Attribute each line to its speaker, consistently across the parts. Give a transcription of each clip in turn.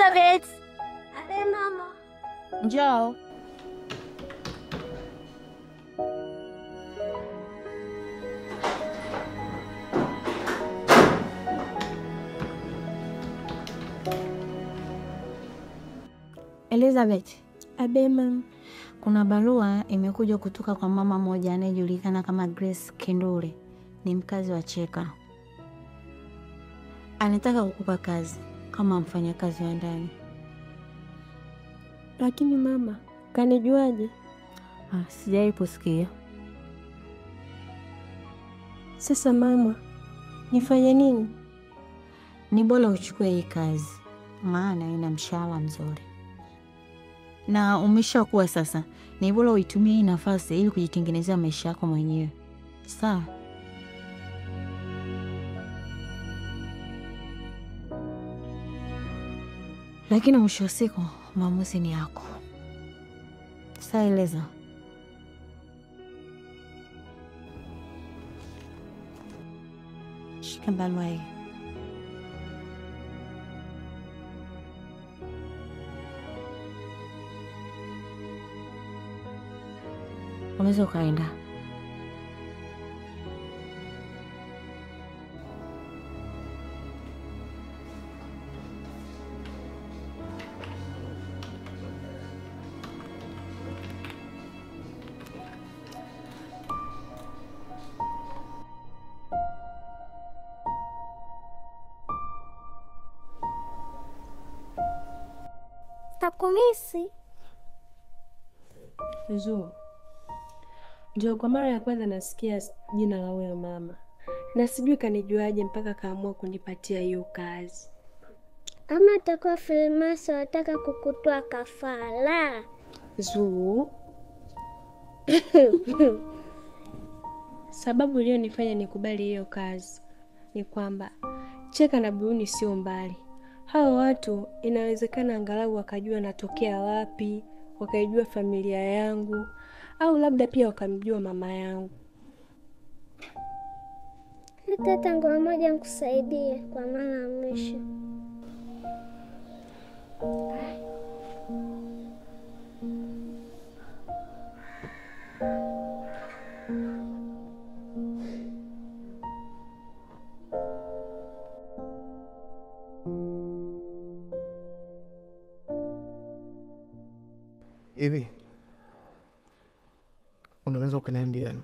Speaker 1: Elizabeth. Ale mama. Njoo. Elizabeth.
Speaker 2: Abe mama.
Speaker 1: Kuna barua imekuja kutoka kwa mama mmoja anayejulikana kama Grace Kendule. Ni mkazi wa Cheka. Anataka kukupa kazi kama mfanyakazi wa ndani.
Speaker 2: Lakini mama, kanijuaje?
Speaker 1: Sijawahi kusikia.
Speaker 2: Sasa mama, nifanye nini?
Speaker 1: Ni bora uchukue hii kazi, maana ina mshahara mzuri. Na umeshakuwa sasa, ni bora uitumie hii nafasi ili kujitengenezea maisha yako mwenyewe. Sawa? Lakini mwisho wa siku maamuzi ni yako. Sasa eleza. Shika barua hii. Unaweza ukaenda.
Speaker 3: Takumisi.
Speaker 2: Zuu. Ndio kwa mara ya kwanza nasikia jina la huyo mama. Na sijui kanijuaje mpaka kaamua kunipatia hiyo kazi.
Speaker 3: Ama atakuwa filmasa wataka kukutoa kafara.
Speaker 2: Zuu. Sababu iliyonifanya nikubali hiyo kazi ni kwamba Cheka na Buyuni sio mbali. Hao watu inawezekana angalau wakajua natokea wapi, wakaijua familia yangu, au labda pia wakamjua mama yangu.
Speaker 3: Hata ngoma moja nikusaidie kwa mara ya mwisho.
Speaker 4: Hivi unaweza ukaniambia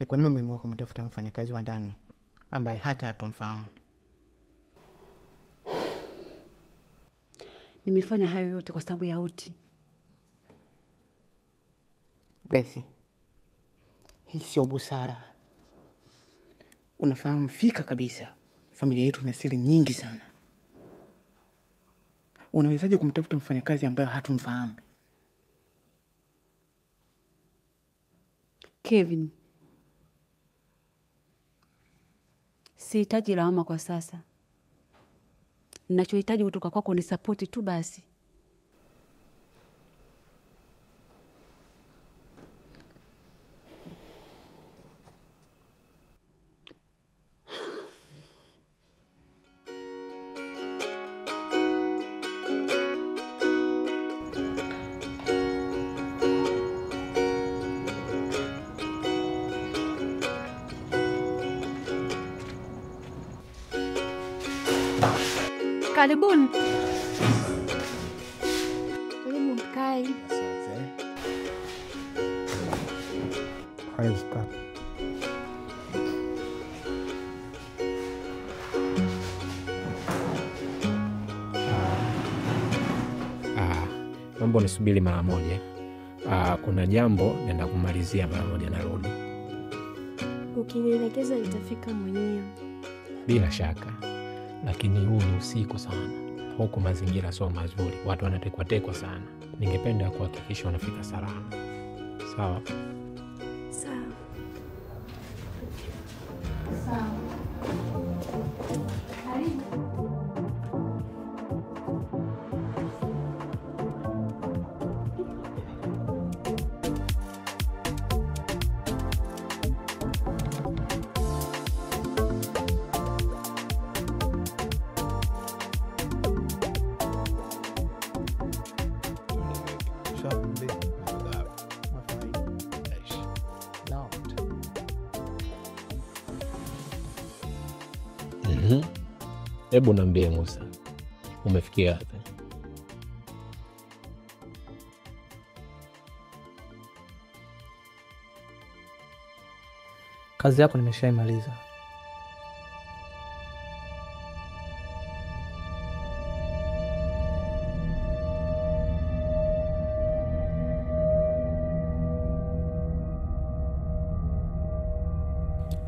Speaker 4: ni kwa nini umeamua kumtafuta mfanyakazi wa ndani ambaye hata hatumfahamu?
Speaker 5: Nimefanya hayo yote kwa sababu ya Uti.
Speaker 4: Besi, hii sio busara. Unafahamu fika kabisa familia yetu ina siri nyingi sana. Unawezaje kumtafuta mfanyakazi ambaye hatumfahamu?
Speaker 5: Kevin, sihitaji lawama kwa sasa. Ninachohitaji kutoka kwako ni support tu basi.
Speaker 6: Karibuni. Karibu mkae.
Speaker 4: Asante.
Speaker 7: Mambo nisubiri mara moja. Kuna jambo naenda kumalizia mara moja narudi.
Speaker 2: Ukinielekeza nitafika mwenyewe.
Speaker 7: Bila shaka. Lakini huu ni usiku sana. Huku mazingira sio mazuri. Watu wanatekwa tekwa sana. Ningependa kuhakikisha wanafika salama. Sawa?
Speaker 2: Sawa. Sawa. Karibu.
Speaker 7: Hebu niambie Musa, umefikia wapi?
Speaker 8: Kazi yako nimeshaimaliza.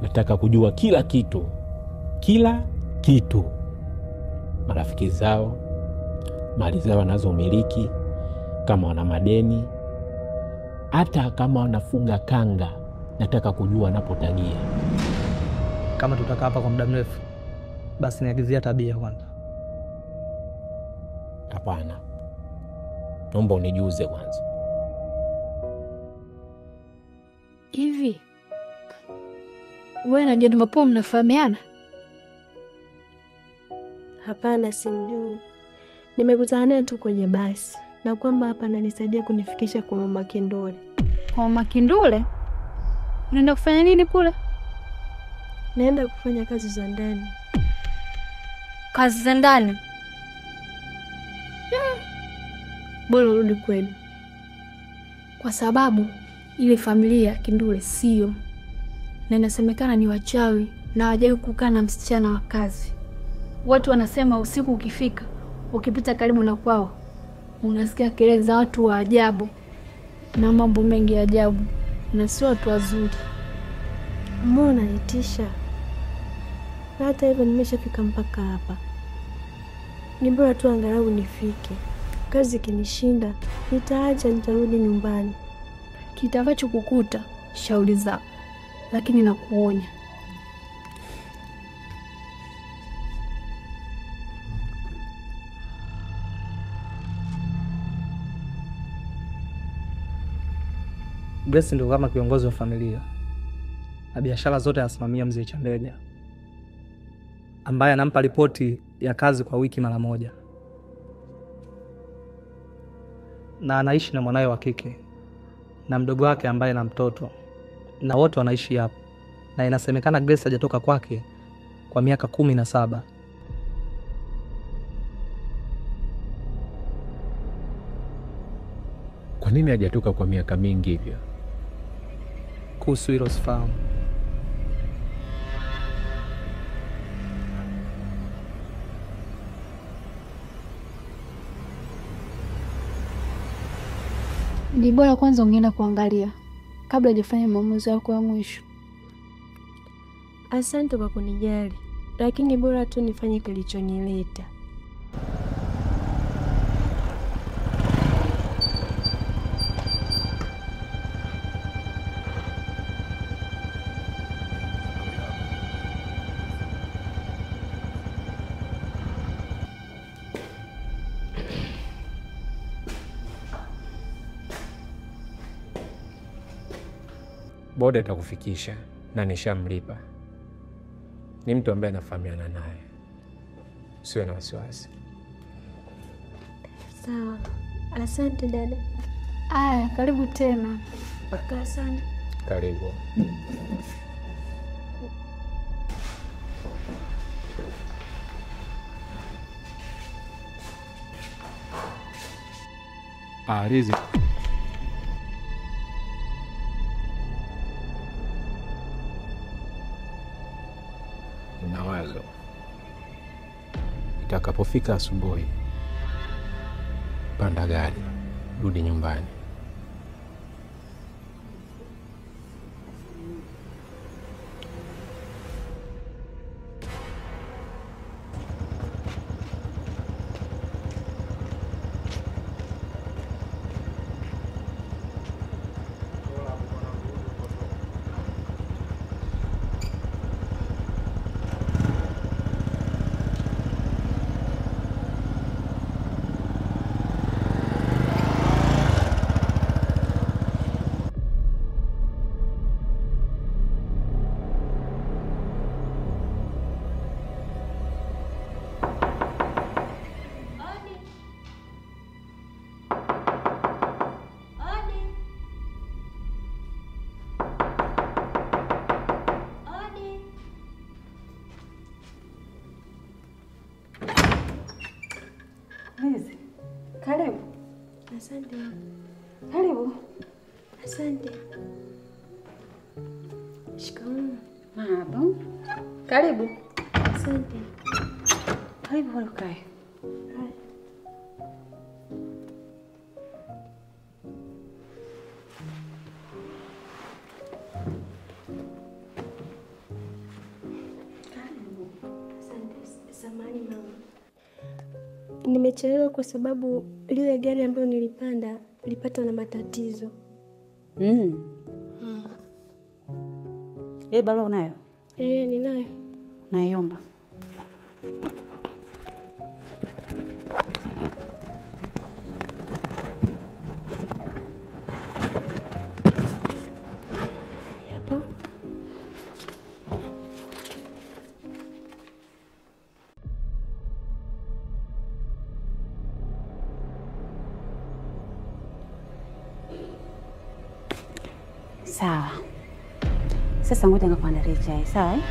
Speaker 7: Nataka kujua kila kitu. Kila kitu. Marafiki zao, mali zao wanazomiliki, kama wana madeni, hata kama wanafunga kanga, nataka kujua wanapotagia.
Speaker 8: Kama tutakaa hapa kwa muda mrefu, basi niagizia tabia kwanza.
Speaker 7: Hapana. Naomba unijuze kwanza.
Speaker 6: Hivi wewe na John Mapo mnafahamiana?
Speaker 2: Hapana, simjui. Nimekutana naye tu kwenye basi na kwamba hapa ananisaidia kunifikisha kwa Mama Kindule.
Speaker 6: Kwa Mama Kindule? Unaenda kufanya nini kule?
Speaker 2: Naenda kufanya kazi za ndani.
Speaker 6: Kazi za ndani?
Speaker 2: Bora urudi kwenu.
Speaker 6: Kwa sababu ile familia Kindule sio, na inasemekana ni wachawi na hawajawahi kukaa na msichana wa kazi. Watu wanasema usiku ukifika, ukipita karibu na kwao, unasikia kelele za watu wa ajabu na mambo mengi ya ajabu, na sio watu wazuri.
Speaker 2: Mbona unanitisha? Na hata hivyo nimeshafika mpaka hapa. Ni bora tu angalau nifike. Kazi ikinishinda, nitaacha, nitarudi nyumbani.
Speaker 6: Kitakacho kukuta, shauri zako. Lakini nakuonya.
Speaker 8: Grace ndio kama kiongozi wa familia na biashara zote anasimamia mzee Chandega, ambaye anampa ripoti ya kazi kwa wiki mara moja, na anaishi na mwanawe wa kike na mdogo wake ambaye na mtoto, na wote wanaishi hapo. Na inasemekana Grace hajatoka kwake kwa miaka 17.
Speaker 7: Kwa nini hajatoka kwa miaka mingi hivyo?
Speaker 8: Kuhusu hilo sifahamu.
Speaker 6: Ni bora kwanza ungeenda kuangalia kabla hujafanya maamuzi yako ya mwisho.
Speaker 2: Asante kwa kunijali, lakini bora tu nifanye kilichonileta.
Speaker 7: Boda itakufikisha na nishamlipa. Ni mtu ambaye anafahamiana naye. Usiwe na wasiwasi.
Speaker 2: Sawa. Asante dada.
Speaker 6: Aya, karibu tena. Asante.
Speaker 7: Karibu. Rizi. Na wazo. Itakapofika asubuhi, panda gari, rudi nyumbani.
Speaker 2: Asante.
Speaker 5: Karibu.
Speaker 2: Asante. Shikamoo.
Speaker 5: Marahaba. Karibu.
Speaker 2: Asante.
Speaker 5: Karibu ukae.
Speaker 2: Samahani mama, nimechelewa kwa sababu lile gari ambayo nilipanda lilipata na matatizo.
Speaker 5: Barua unayo?
Speaker 2: Ninayo.
Speaker 5: Naiomba.
Speaker 2: Hapo.
Speaker 5: Sawa. Sasa ngoja nikakuandalie chai, sawa eh?